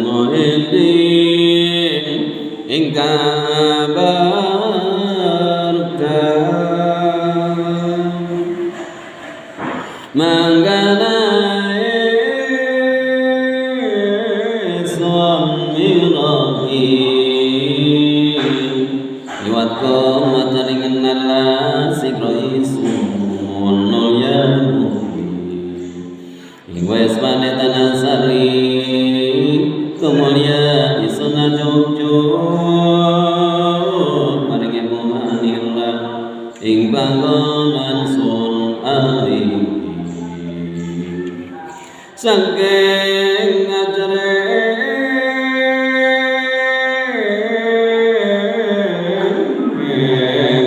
Muhyiddin ingkang berkah manggana sun mirahi liwat kawatan ing nala sikro isun ya ing wes panetan sari kemulia isun jujur maring manila ing panggonan sun ali saking ajre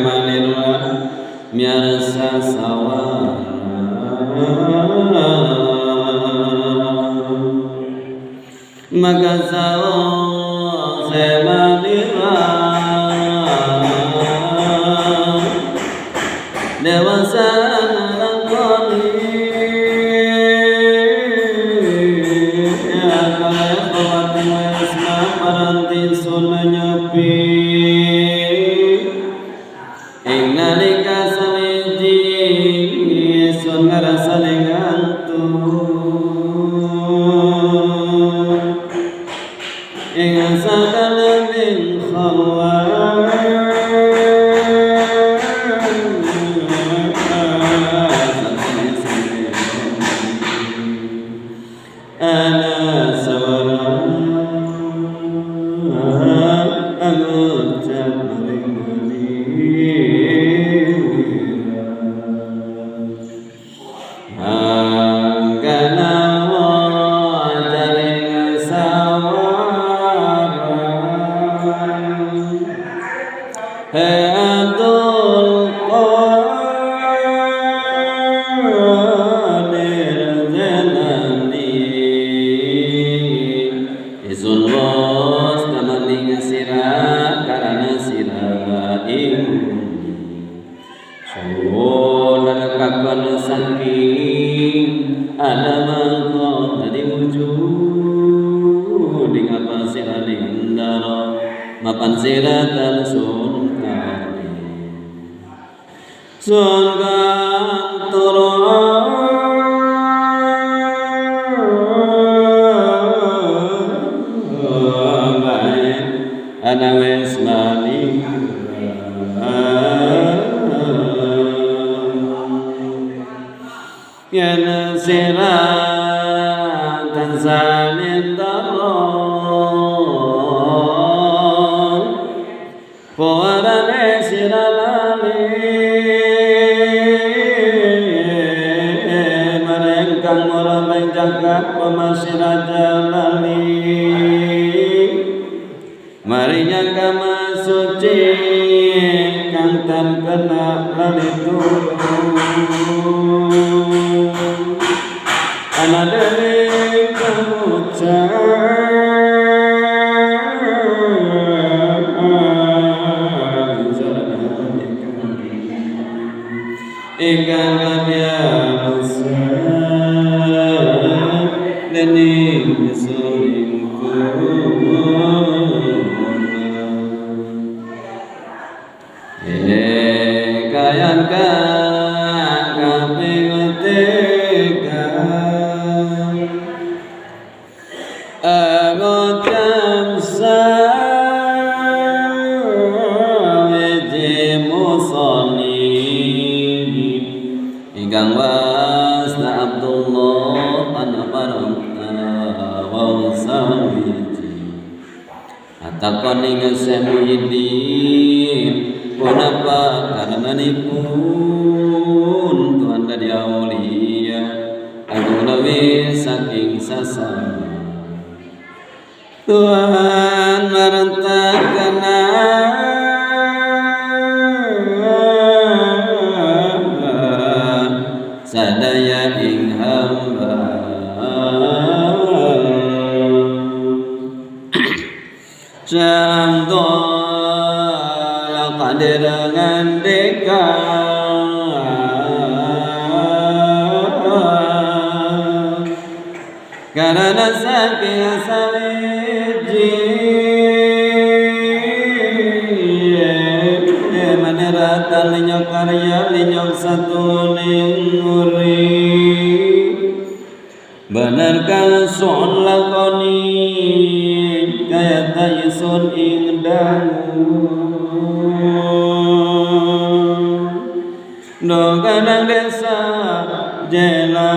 manira miarsa sawara maka sawo semanira dewasa nalakoni maranti sun nyepi ing nalika sawiji sun ngrasane ngantuk ing sakalaning khawa ana sawara angucap maring manggana jaring sawara Abdul Qadir Jalani Izun was tamaning sira karana sira ing Sun kakon saking ana mangko dadi wujud ing apa sira lindara mapan sira tan sun kali sun kantoro bae ana wis mani yen sira tansah nindara Puarane sira lali marang kang ora jagat pemasira jalali marinya kama suci kang tan kena lali turu ana dene kamucap ingkang biasa dening suring kayan kang kaping tiga Angucap sawiji musoni ingkang wasta Abdullah ana paranta wau sawiji atakon ing Syekh Muhyiddin punapa karenanipun Tuhan dadi aulia agung lewih saking sasama Tuhan merentakan sadaya ing hamba Syamdul Qadir ngandika Karena saking sawiji manera linyok karya linyok satu ning bener kang sun lakoni kaya sun ing dangu Doganang desa jela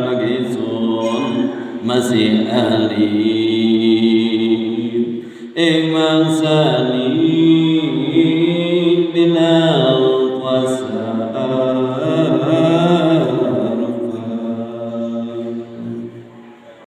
lagi sun masih ali ing mangsa.